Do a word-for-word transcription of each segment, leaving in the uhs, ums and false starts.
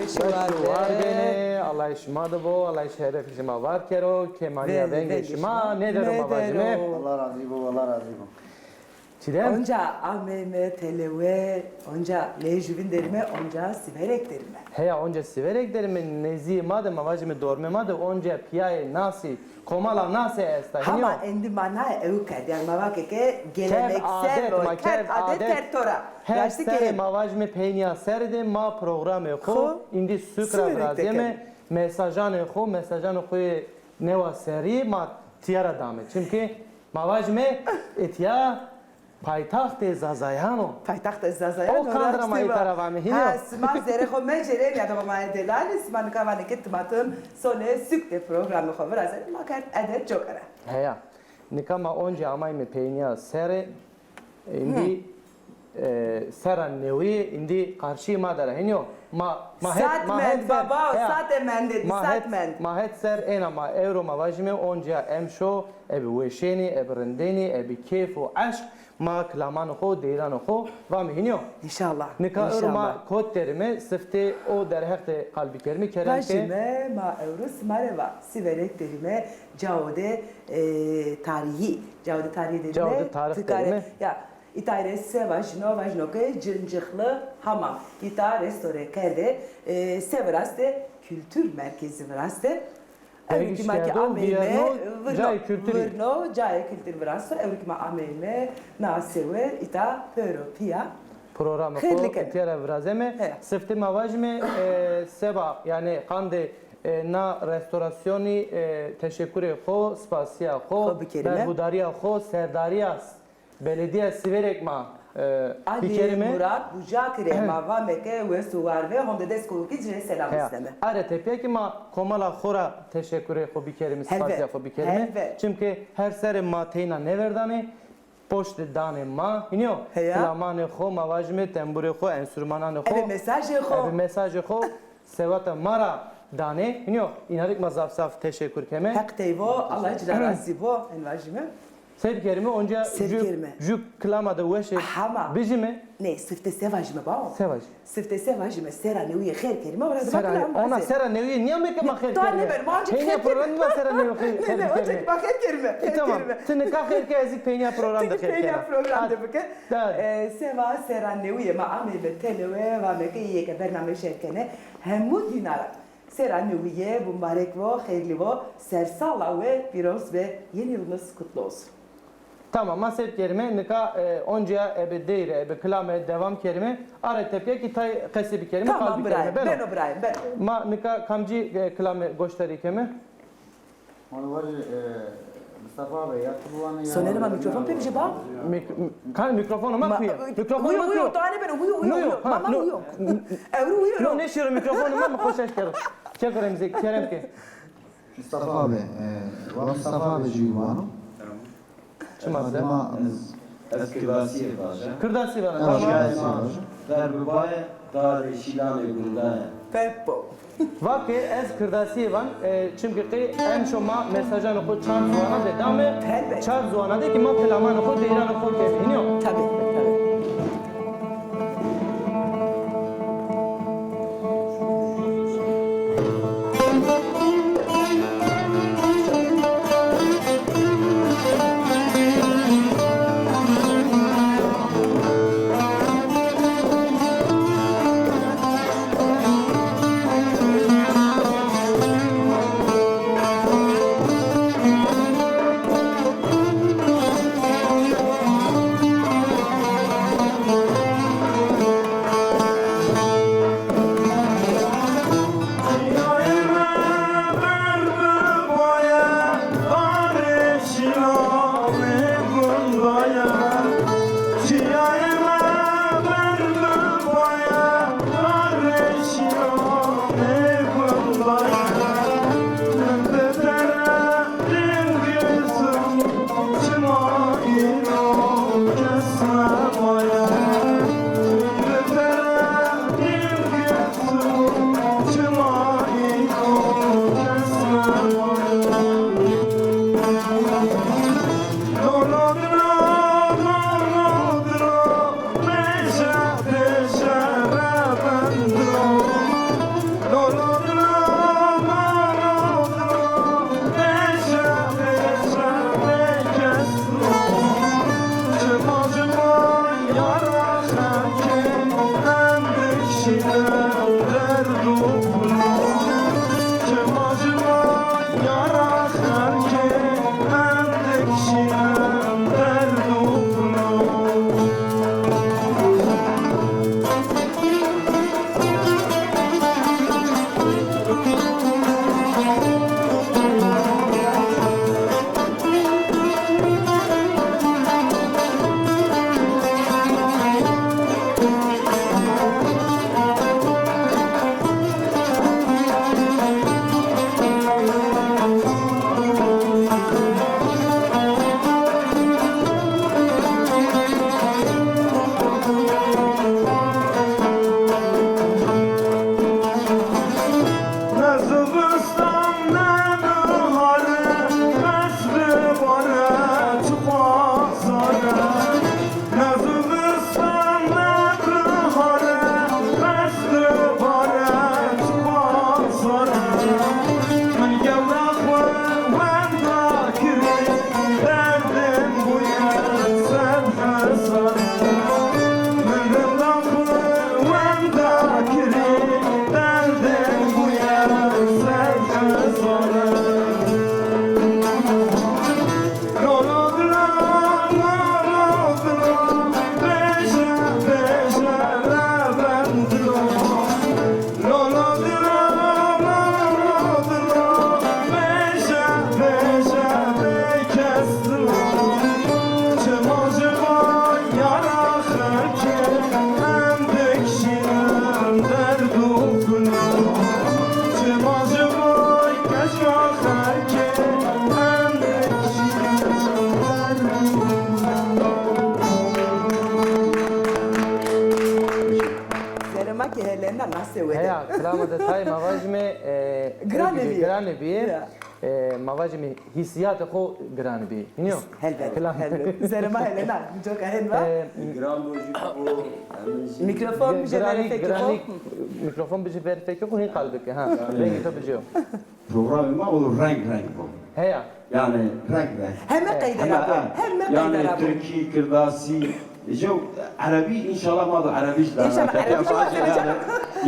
Weş û war benê, Allay şima de bo, Allay şerefê şima var kero, kêmanîya vengê şima nêdero ma vajime. Allah razî bo, Allah razî bo. Çîdem? Onca ameyme telewe, onca lê juvîn derîme, onca Sîverek derîme. Heya, onca Sîverek derîme, nezîyê ma de, ma vajime dormê ma de, onca pîyayê Nasî, komala Nasî esta. Hama endî ma naye ew kerd. Yanî ma vake ke geleneksel o, kerd adet, kerd tora. Her serê ma vajime peynîya serê de ma programê xo îndî suk ra virazîyeme, mesajanê xo, mesajanê xo yê newa serî ma tîya ra dame. Çimkî ma vajime etîya paytaxtê Zazayan o. Paytaxtê Zazayan o. O kan ra ma îta ra vame hînî yo. Ha, sima zerê xo mecerên ya da ma delalî, sima nika vanê ke timatim sonê suk de programê xo virazenê, ma kerd ede coka ra. Heya. Nika ma oncî amayme peynîya serê, îndî, e, sera newî, îndî qarşî ma der a. Hînî yo. Ma, ma het, ma het ser, baba, heya. Sate mendê, ma het, sat mend. Ma het ser êna ma ewro ma vajîme, oncîya emşo, ebi weşênî, ebi rindênî, ebi kêf û eşq, ma kilamanê xo, deyranê xo vame hînî yo. Înşallah. Nika ewro ma kot derîme, siftê o derheq de qal bikerîme, kerem ke. Vajîme ma ewro sima rê va, Sîverek derîme, cawo de, e, tarîhî, cawo de tarîhî derîme. Cawo de tarîh derîme. Ya, îta rê se vajîno, vajîno ke Cincixli Hamam. Îta restore kerde, e, se viraste, kultur merkezî viraste. Ewro kî ma kî ameyme virno, cayê kulturî. Virno, cayê kulturî virasto. Ewro kî ma ameyme na sewe îta pêro pîya. Programê xo îtya ra virazeme. Siftê ma vajîme, e, seba, yanî qandê, e, na restorasyonî, e, teşekurê xo, spasîya xo, berxudarîya xo, serdarîya Belediya Sîverek ma, e, bikerîme. Murat Bucakî rê ma vame ke wes û war be, honde dest kowikî ci rê selam îsteme. Are tepîya kî ma komela xo ra teşekurê xo bikerîme, spasîya xo bikerîme. Çimke her serre ma teyna nêverdanê, poşt de danê ma. Hînî yo, kilamanê xo ma vajîme, temburê xo, enstrûmananê xo. Ebe mesajê xo. Ebe mesajê xo. Sewata ma ra danê. Hînî yo, înan rê kî ma zaf zaf teşekur keme. Heq tey vo, Allah ci ra razî bo, en vajîme. Se bikerîme, onca jû, jû kilama de weşê bijîme. Nê, sifte se vajîme bao? Se vajîme? Sifte se vajîme, sera newîye xêr kerîme, ora de ma kilam. Ona sera newîye nîyame ke ma xêr kerîme. Peynîya programî ma sera newîye xêr, xêr bikerîme. Nê, nê, ma xêr kerîme. E, tamam. Ti nika xêr ke, ez kî peynîya program de xêr kena. Peynîya program de bike. E, seba sera newîye ma ameyme telewe, vame ke îyê ke bername şer kenê, hemû dîna ra sera newîye mubarek vo, xeyrlî vo, sersala we pîroz be, yeni yılınız kutlu olsun. Tamam, ma se bikerîme, nika, e, oncîya ebe deyre, ebe kilame devam kerîme, are tepîya kî tay qesê bikerîme, qal bikerîme. Tamam, biraye, beno biraye, beno. Ma nika kamcî, e, kilame goşdarî keme? Valla vajî, e, Mustafa abi, ya ti biwanî ya. Sonerê ma mîkrofon pê bijê ba? Mîk-, kan mîkrofonê ma kuye? Mîkrofonê ma kuye? Uyo, uyo, uyo, uyo, uyo. Ma, ma uyo. Ewro uyo. No, nêşêro mîkrofonê ma, mi xo şaş kerdo. Çek remzê, kerem ke. Mustafa abi, e, wa Mustafa abi jî wano. Çima se? Ez, ez Kirdasîye vaja. Kirdasîye vaja. Tamam. Şîyayê ma der bi baye, darê şîlanê gundaye. Pepo. Vake ez Kirdasîye van, e, çimkî qey emşo ma mesajanê xo çar ziwanan de dame, çar ziwanan de kî ma kilamanê xo, deyranê xo kerdî. Hînî yo? Tabii, tabii. Heya, kilama de tayê ma vajîme, e, Giranê bîye. Giranê bîye. Ya. E, ma vajîme hîsîyatê xo giranê bîye. Hînî yo? Helbet, helbet. Zerrê ma hele na, coka hen va. E, Giran bo jî bo, emin jî. Mikrofon bijê verê fekê xo. Giranî, mikrofon bijê verê fekê xo, hîn qal bike, ha. Rengê to bijê yo. Programê ma o reng reng bo. Heya. Yanî reng reng. Heme qeyde ra bo. Heme qeyde ra bo. Yanî tirkî, kirdasî, jew erebî, înşallah ma do erebî jî dana. Înşallah erebî jî ma dana.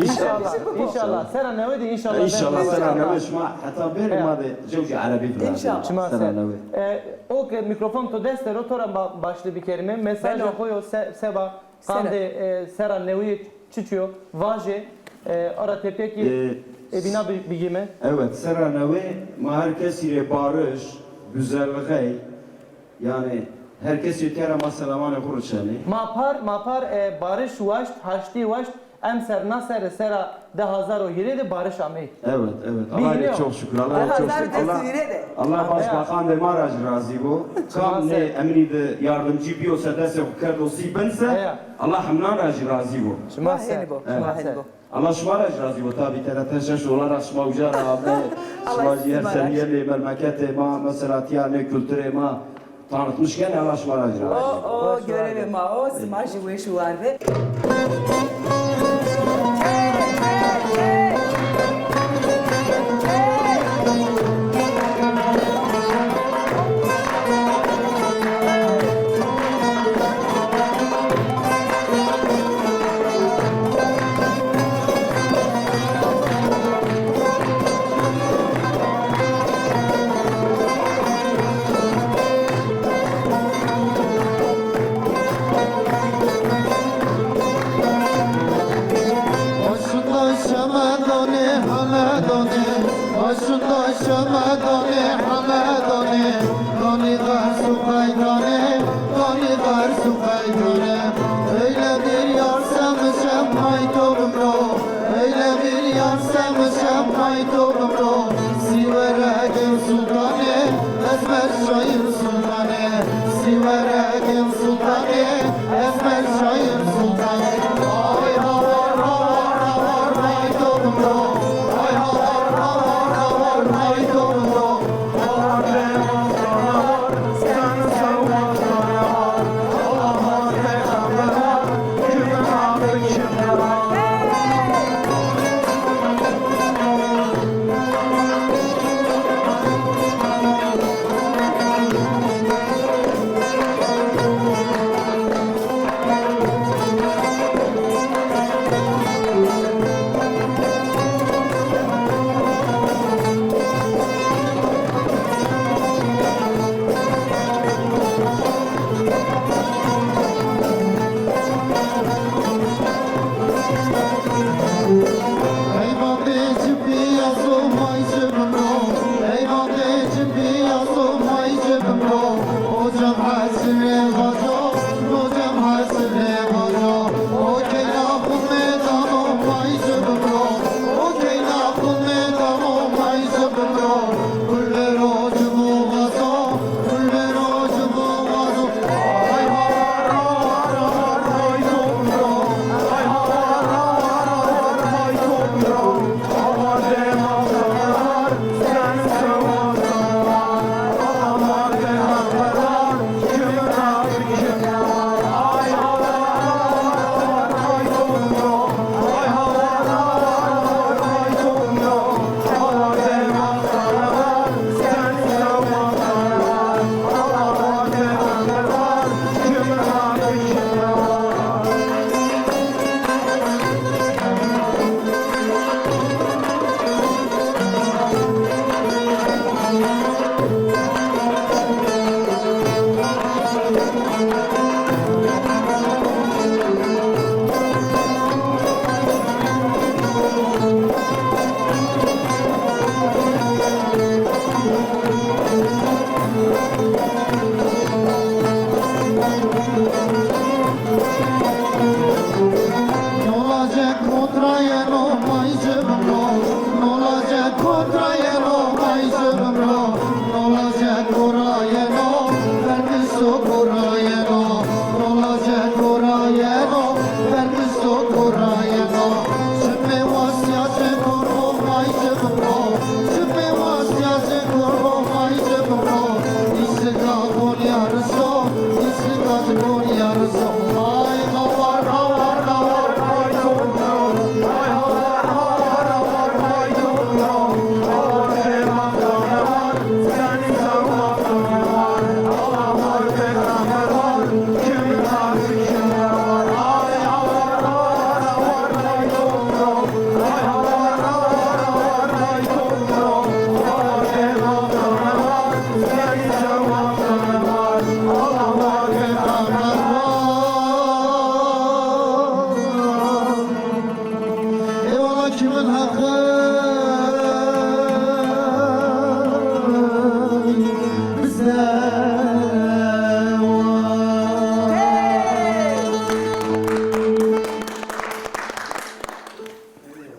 Înşallah, înşallah. Sera newe de înşallah. Înşallah sera newe şima heta bêrê ma de jew jî erebî bidana. Înşallah. Sera newe. E, o ke mîkrofon to dest de ro, to ra ma başlî bikerîme. Mesajê xo yo se-, seba Qandê, e, sera newî çiçî yo? Vajê, e, ara tepkî, e, bîna bi-, bigîme. Evet, sera newê ma her kesî rê barış, güzelliğey, yanî her kesî tera ma selamanê xo riçenê. Ma par, ma par, e, barış waşt, haştî waşt, emser na serre sera di hazar û hîrê de barış amey. Evet, evet. Allah'a çok şükür. Allah'a çok şükür. Allah, Allah başbakan de ma ra jî razî bo. Kam nê eminî de yardımcı bîyo se destê xo kerdo sî bin se, Allah hemnan ra jî razî bo. Şima ser. Şima ser. Allah şima ra jî razî bo. Tabî T R T şeş olarak şima uca ra ame. Şima jî her serî yenê memleketê ma, mesela tîya nê kulturê ma. Tanıtmış kene, Allah şima ra jî razî bo. O, o, görevê ma o, sima jî weş û war be. Aşında şemedanê, hemedanê, aşında şemedanê, hemedanê, danî ders û qeydanê, danî ders û qeydanê. Öyle bir yar sevmişim, hay tobim ro. Öyle bir yar sevmişim, hay tobim ro. Sî weregê sultanê, Esmer şair sultanê. Sî weregê sultanê, Esmer şair sultanê. Ay havar, havar, havar, hay tobim ro. Ay havar, havar, havar, hay tobim ro.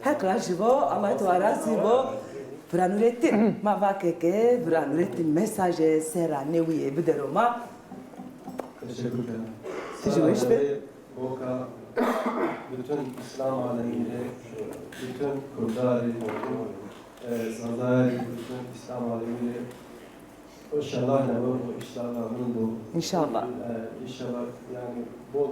Heq razî bo, Allah to razî bo. Bira Nurettin, ma vake ke Bira Nurettin mesajê sera newîye bidero ma. Teşekkür ederim. Ti jî weş be. Boka bütün İslam alemini, bütün Kürdarî, e, Zazayarî, bütün İslam alemini înşallah ne bu, înşallah ne bu. İnşallah. E, înşallah yani bol,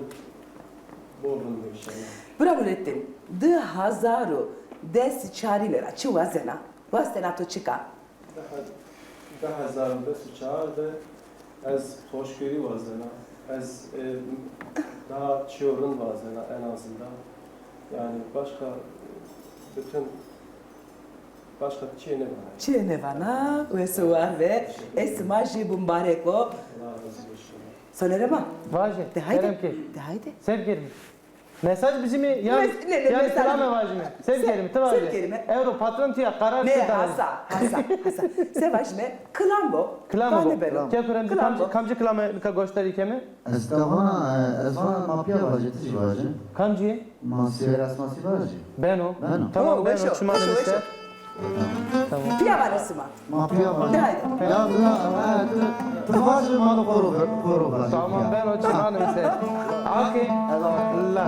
bol bu înşallah. Bira Nurettin, di hazar û des û çarîne ra çi wazena? Wastena to çik a? Di hezar û des û çar de ez hoşgörü wazena. Ez, e, daha çiyo rind wazena en azından. Yani başka, e, bütün başka çiye nêvana. Çiye nêvana, wes û war be. Ez sima jî bimbarek o. Allah razı olsun. Sonerê ma. Vaje, de haydi. Kerem ki. De haydi. Ser kerem. Mesaj bizimî ya, mes-, ne, ne, yani mesaj. Kilame vajime. Ser kerime, ti vaje. Ser kerime. Ewro patron tiya karar. Ne, hasa, hasa, hasa. Se vajime, kilam bo. Kilam bo. Kilam. Ke kurem, kilam kamci, bo. Kamci kilame nika goştarî keme? Ez ka vana, e, ez vana ma piya vaje, ti jî vaje. Kamci? Ma sî, Esma sî vaje. Beno. Beno. Tamam, o, beno, weşo, çimanê weşo, mi ser. Weşo. Tamam. Piya vano sima. Ma piya vano. De haydi. Ya, ya, e, ti, ti vaje ma do xoro, xoro vaje. Tamam, beno, çimanê mi ser. Ake. La.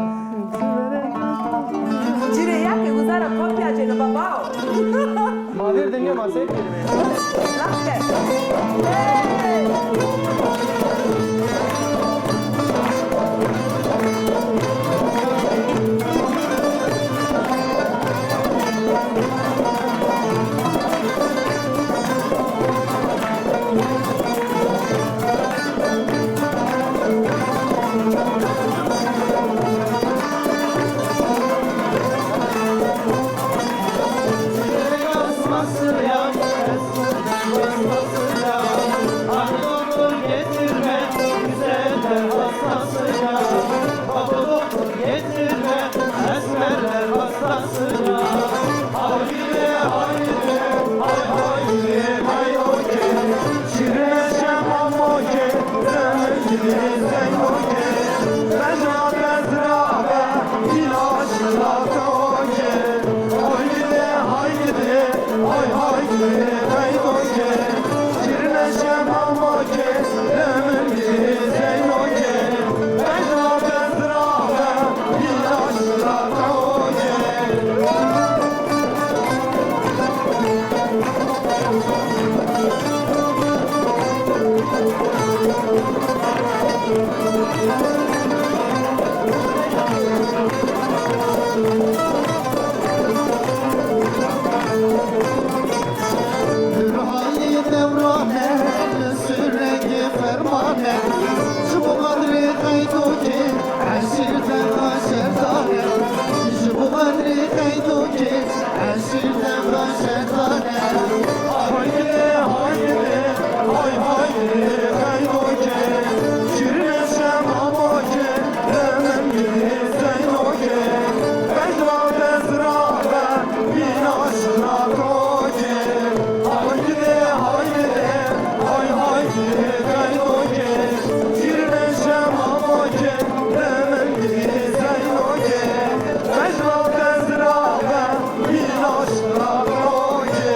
Ci rê ya ke uzara kopya cêno babao. Ma vêrdê nîyo, ma sey kerîme. Raste. Hey! Getirme, esmerler hastasına. Haydi, haydi, hay, haydi, hay, okey. Şirin şemam okey, zengin zengin okey. Bejra bezra be, ilaçla okey. Haydi, haydi, hay, haydi, hay, okey. Şirin şemam okey, zengin zengin okey. Lurayê dewrane, li sirengê fermane, ji bo qedrê qeydo ke, eşîr de xeşerdane, ji bo qedrê qeydo ke, eşîr de xeşerdane. Haydi, haydi, hay, haydi, qeydo ke, şîrine şemamo ke, lemim gidî zeyno ke, bejra bezra be, bîna şina ko ke. Haydi, haydi, hay, haydi, qeydo ke, şîrine şemamo ke, lemim gidî zeyno ke, bejra bezra be, bîna şina ko ke.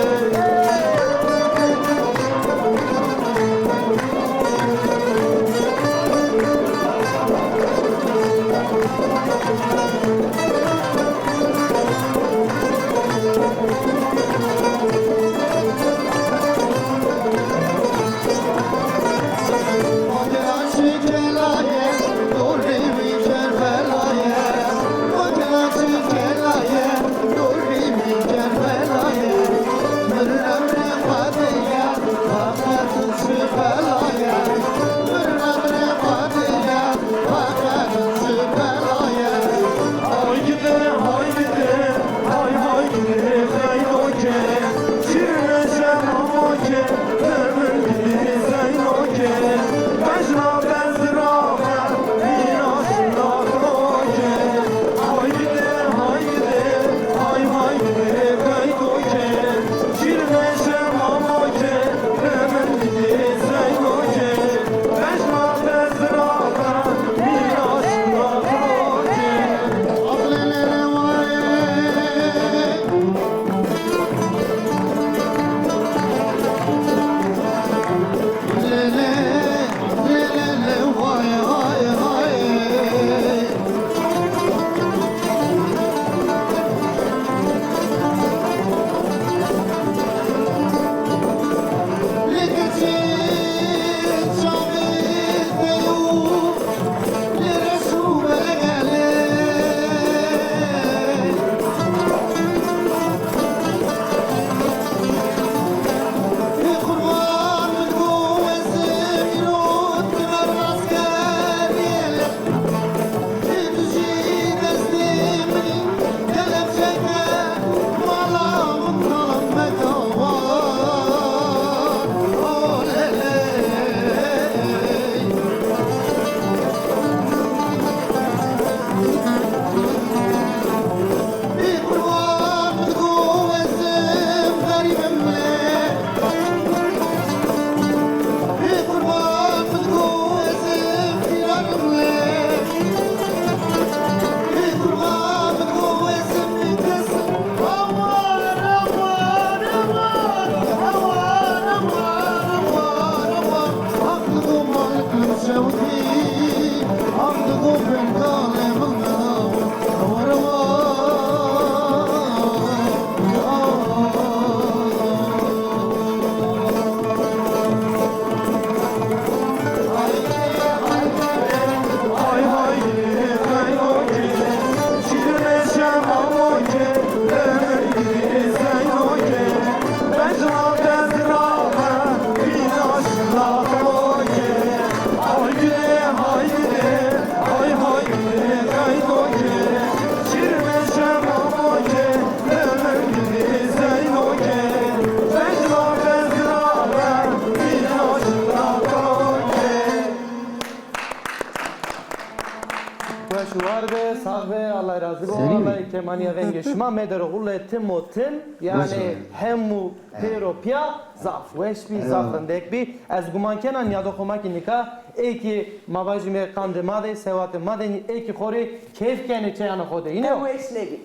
Maniya vengê şima, medero xule tim o tim, yanî hemû pêro pîya zaf weş bî, zaf rindek bî. Ez guman kena nîyado xo ma kî nika ê kî ma vajîme qandê ma de, sewatê ma de, ê kî xo rê keyf kenê çeyanê xo de. Îno? Em weş nêbî.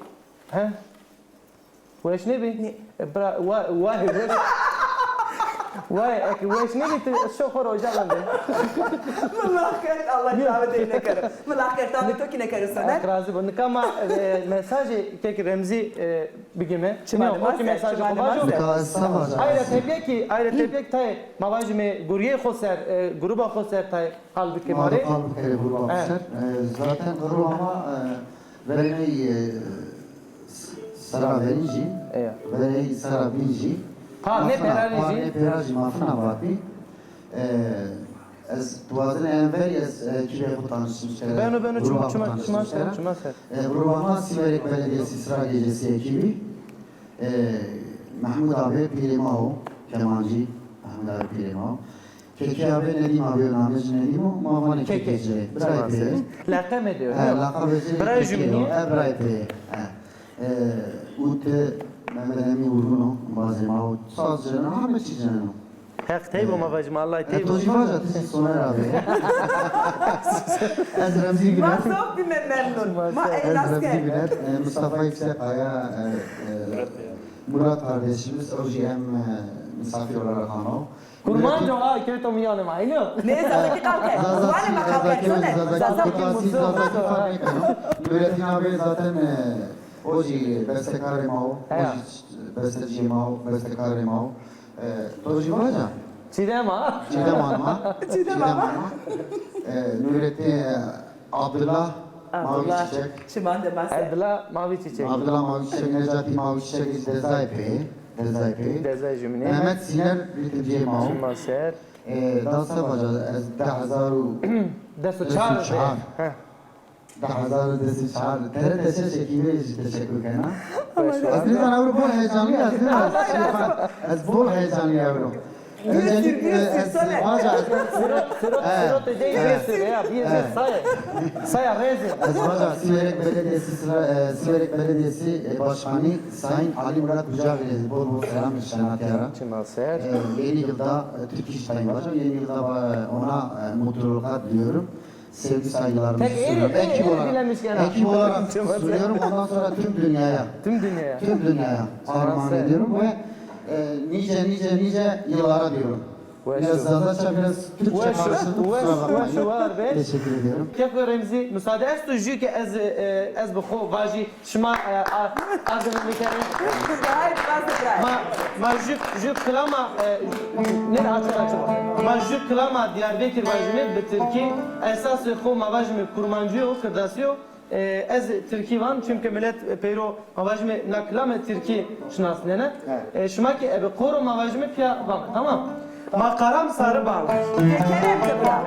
He? Weş nêbî? Nê. E, bira, wa-, wa-, weş, wa-, eke weş nêbî, ti şo xo ro ocağın de. Mi lax kerd, Allah çavê tey nêkero. Mi lax kerd, tavê to kî nêkero Soner. Haq razî bo. Nika ma, e, mesajê kekî Remzî, e, bigîme. Çima de ma ser, çima de ma ser. Nika ez se vaja. Ayra tepyekî, ayra tepyekî tayê, ma vajîme guriyê xo ser, e, gruba xo ser tayê qal bikê ma rê. Ma qal bikerê gruba xo ser. E, zaten gruba ma, e, verê ney, e, s-, sera verîn jî, verê ney sera vîn jî. Par nê pêra rê jî. Par nê pêra jî ma fina vatbî. E, ez diwazine em verî ez, e, ekîbê xo taniştîş kera. Beno, beno, çima, çima, çima ser, çima ser. E, gruba ma Sîverek Belediyesi Sıra Gecesi ekibi. E, Mehmud abi pîrê ma o, kemancî, Mehmud abi pîrê ma o. Kekê abi Nedîm abi, namê ci Nedîm o, ma vanê Kekê ci. Birayê pê. Leqemê de yo. He, leqemê ci Kekê yo. Birayê jumînî. E, birayê pê. He. E, û ti Mehmet Emîn Urgun o, bazê ma o. Saz cineno, heme çî cineno. Heq tey bo, ma vajîme, Allah tey bo. E, to jî vaja, ti jî Soner abi. Ez Remzî Güner. Ma zaf bîme memnun. Ma eylas kerd. Ez Remzî Güner. E, Mustafa Yüksekkaya, e, e, Murat kardeşimiz, o jî em, e, misafir olarak ano. Kurmanc o ha, kewto mîyanê ma, îno? Nê, zazakî qal kerd. Zazakî, Soner, zazakî, zazakî, zazakî fark nêkeno. Nurettin abi zaten, e, o jî bestekarê ma o, o jî besteciyê ma o, bestekarê ma o. E, to jî vaja? Çîdem a. Çîdem Hanım a. Çîdem Hanım a. E, Nurettin, e, Abdullah Mavî Çiçek. Çiman de ma ser. Abdullah Mavî Çiçek. Abdullah Mavî Çiçek, Necatî Mavî Çiçek, îz dezayê pê. Dezayê pê. Dezayê jumînê. Mehmet Sîner, Rîtim Cê Mao. Çima ser. E, da se vaja, ez di hezar û des û çar. Heh. Di hezar û des û çar. T R T Şeş ekîbî rê jî teşekkür kena. Ez nêzan ewro bol heyecanlî, ez nêzan. Ez bol heyecanlî ewro. Öncelikle ez vaja, sirot, sirot, sirotê dey biyê sir, ya, biyê sir, saye. Saya rêzê. Ez vaja Sîverek Belediyesi sıra, e, Sîverek Belediyesi, e, Başkanı Sayın Ali Murat Bucak ile bol bol selam şena tîya ra. Çima ser. E, yeni yılda, e, Türk İş Sayın Başkan, yeni yılda, e, ona, e, mutluluklar diliyorum. Sevgi saygılarımı sunuyorum. Ekip olarak, ekip olarak sunuyorum. Ondan sonra tüm dünyaya. Tüm dünyaya. Tüm dünyaya armağan ediyorum ve, e, nice, nice, nice yıllara diyorum. Biraz Zazaca, biraz Türkçe karıştırdım, kusura bakmayın. Teşekkür ediyorum. Keko Remzî, müsaade esto jü ke ez, e, ez bi xo vajî. Şima, e, a, a, adını bikerê. Haydi, bas bira. Ma, ma jü, jü kilama, e, ne, açık, açık. Ma jü kilama Diyarbekir vajîme bi tirkî, esasê xo ma vajîme kurmancî yo, kirdasî yo. E, ez tirkî van, çünkü millet, e, peyro ma vajîme na kilame tirkî şinasnene. E, şima ki ebe koro ma vajîme pîya vame, tamam? Ma karam sarı bağlar. Kerem kibra.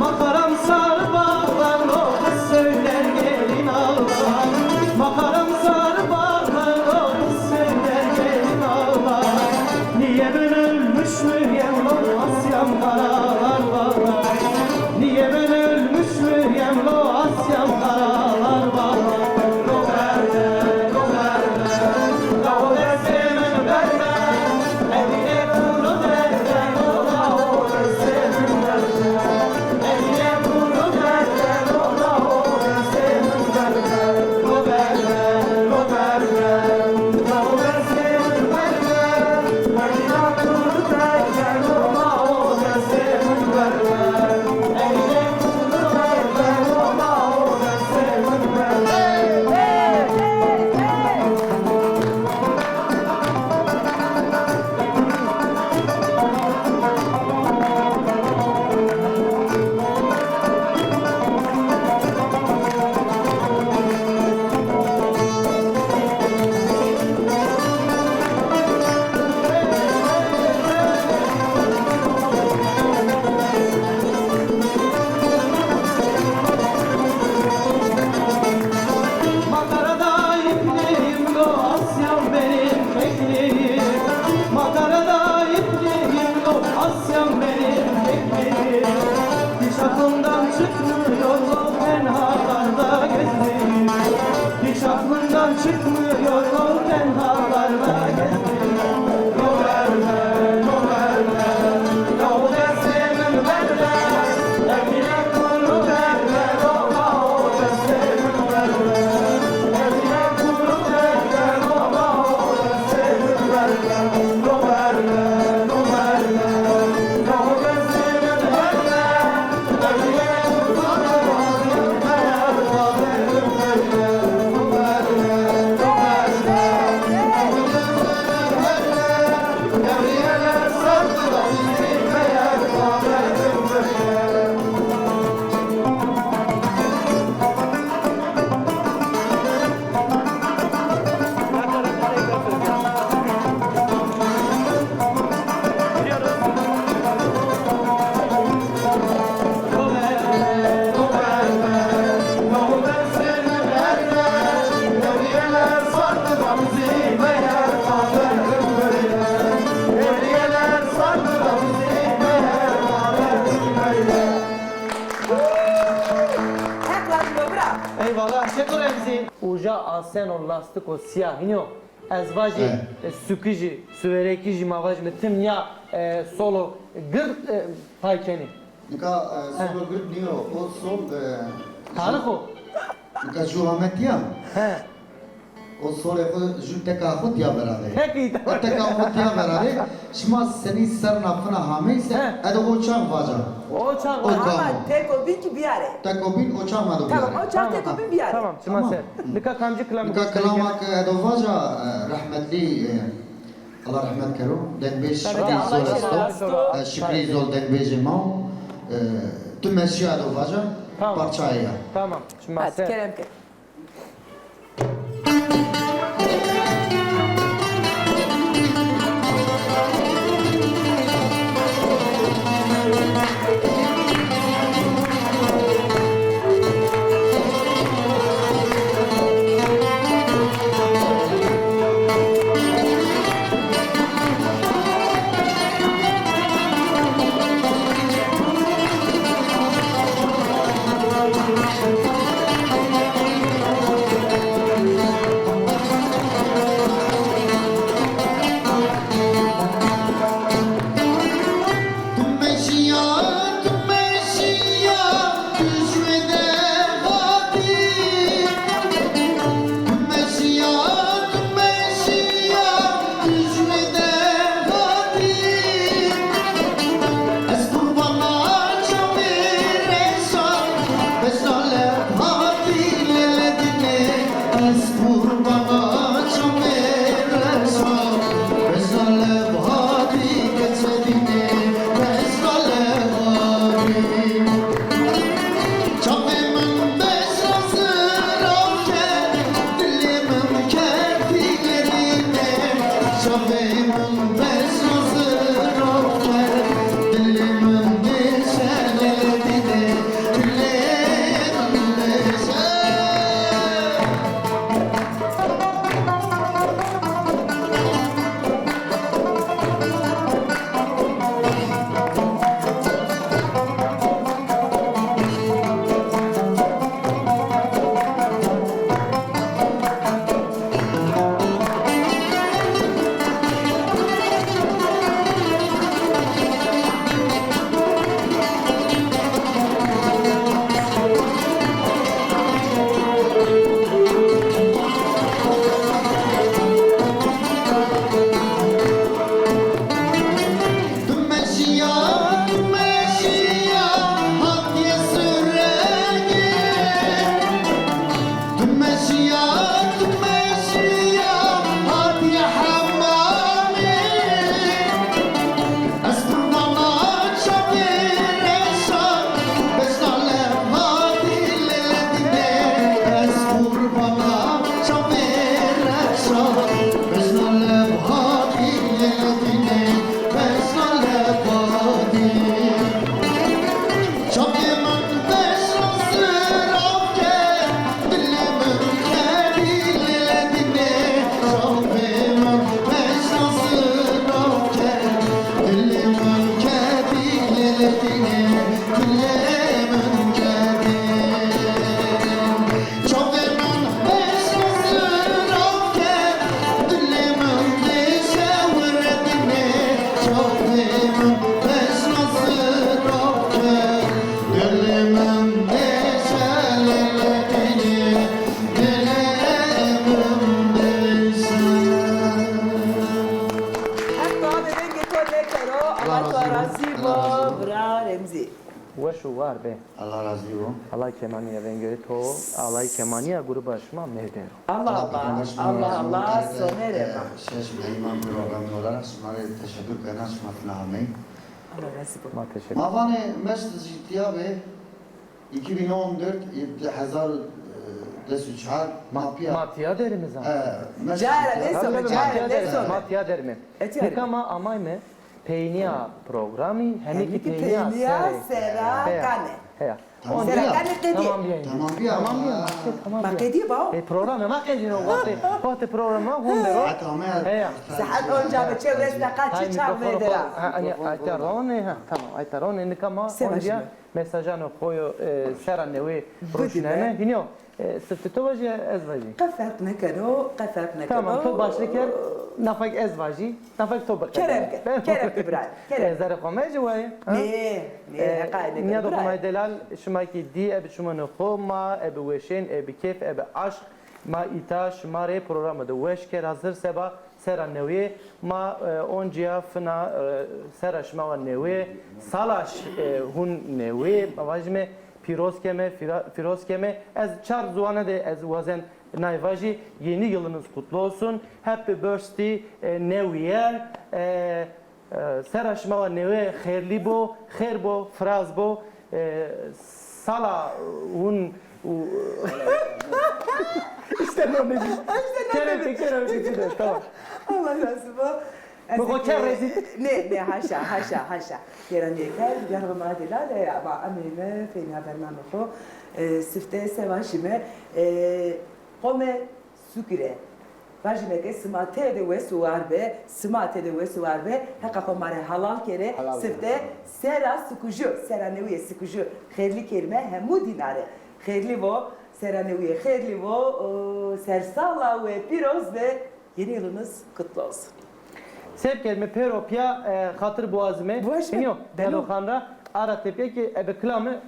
Ma karamsar bağlar, o kız söyler gelin ağlar. Ma karamsar bağlar, o kız söyler Aklımdan çıkmıyor o tenhalarda gezdim. Hiç aklımdan çıkmıyor o tenhalarda gezdim. Roverme, roverme, yol desteğimin verme. Evine kuru verme, roverme. Heq razî bo, bira. Eyvallah, Şeko Remzî. Uca aseno lastiko sîya, hînî yo? Ez vajî, e, sukijî, suverekijî ma vajîme tim nîya, e, solo gird, e, pay kenî. Nika, e, solo gird nîyo, o sol, e, tarix o. Nika ju ametî ya. He. O solê xo ju teka xo tîya verarê. Tek îta. O teka xo tîya verarê. Şima senî serna fina hameyse, edo o çax vaca. O çax vaca. Ama teko bîn kî bîyarê. Teko bîn o çax ma do bîyarê. Tamam, o çax teko bîn bîyarê. Tamam, çima ser. Nika kamcî kilamî? Nika kilama ke edo vaca, e, rehmetlî, e, Allah rehmet kero, dengbêj Şikrî Zol esto. E, Şikrî Zol dengbêjê ma o. E, tu meşîya edo vaca, parçayê ya. Tamam, çima ser. Hadi, kerem ke. War be. Allah razı olsun. Allah kemaniya vengöre to, Allah kemaniya gruba şima mevdero. Allah Allah, Allah Allah, sonerê ma. Şeş meyman programı olarak şima rê teşekkür kena, şima fina amey. Allah razı olsun. Ma teşekkür. Ma vanê mest zî tiya be. iki bin on dört, hezar, e, des û çar, ma pîya. Ma tiya derîme zan. E, mes-, Cara, neyse, tabii, tabii, cara, ma tiya derîme. Neyse. Ma tiya derîme. E, tiya derîme. Nika ma amayme peynîya programî, hemî kî peynîya sera kanê. Heya. Tamam, sera kanê qedî. Tamam bîya. Tamam bîya. Tamam bîya. Tamam bîya. Ma qedî ba? E, programê ma qedîno, wextê, wextê programê ma hon dero. Saet ame. Heya. Saet onca ve çewres deqa çi çax vêdera. Ha, anî ayta ronê, ha, tamam, ayta ronê, nika ma onca. Mesajanê xo yo, e, sera newê ruşneme. Hînî yo, e, sifte to vajî, ez vajî. Qe ferq nêkeno, qe ferq nêkeno. Tamam, to başlî ker, nafek ez vajî, nafek to biqede. Kerem ke, kerem ke birayê, kerem. E, zerrê xo mejî wayê, ha? Nê, nê, e, heqayê nêkeno birayê. Nîyadoxanay delal, şima kî dî, ebe çimanê xo ma, ebe weşên, ebe kêf, ebe aşq, ma îta şima rê programa de weş ker hazir seba sera newîye. Ma, e, oncîya fina, e, sera şima wa newîye, sala ş-, e, hun newîye, ma vajîme pîroz keme, fîra-, fîroz keme. Ez çar ziwane de ez wazen nay vajî, yeni yılınız kutlu olsun, happy birthday, e, new year, e, E, sera şima wa newê xêrlî bo, xêr bo, firaz bo. E, sala hun u-, îşte no nêbî. Îşte no nêbî. Kerem ke, kerem ke, tamam. Allah razı bo. Mi xo kerr rezîl. Nê, nê, haşa, haşa, haşa. Geranîye ker, gergo ma delal e, ama ameyme, feyna bername xo. E, sifte se vajîme. E, qome Sukire. Vajîme ke sima tede wes û war be, sima tede wes û war be, heqa xo ma rê halal kere, sifte sera sikuju, sera newîye sikuju, xêrlî kerîme hemû dîna rê. Xêrlî vo, sera newîye xêrlî vo, o, sersala we pîroz be, yeni yılınız kutlu olsun. Seb kerîme pêro pîya, e, xatir biwazîme. Biwazîme. Hînî yo, Delo Xan ra ara tepîya ki ebe kilame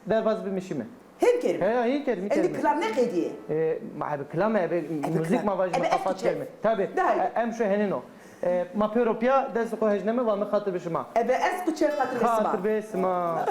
Derbaz bimişîme. Hên kerîme. He, hên kerîme, hên kerîme. Endî kilam nêqedîyê? E, ma ebe kilam, ebe muzîk ma vajîme, qafat kerîme. Tabi. E, em şu henîn o. E, ma pêro pîya destê xo hejneme, vame xatir bi şima. Ebe ez quçe xatir bi sima. Xatir bi sima.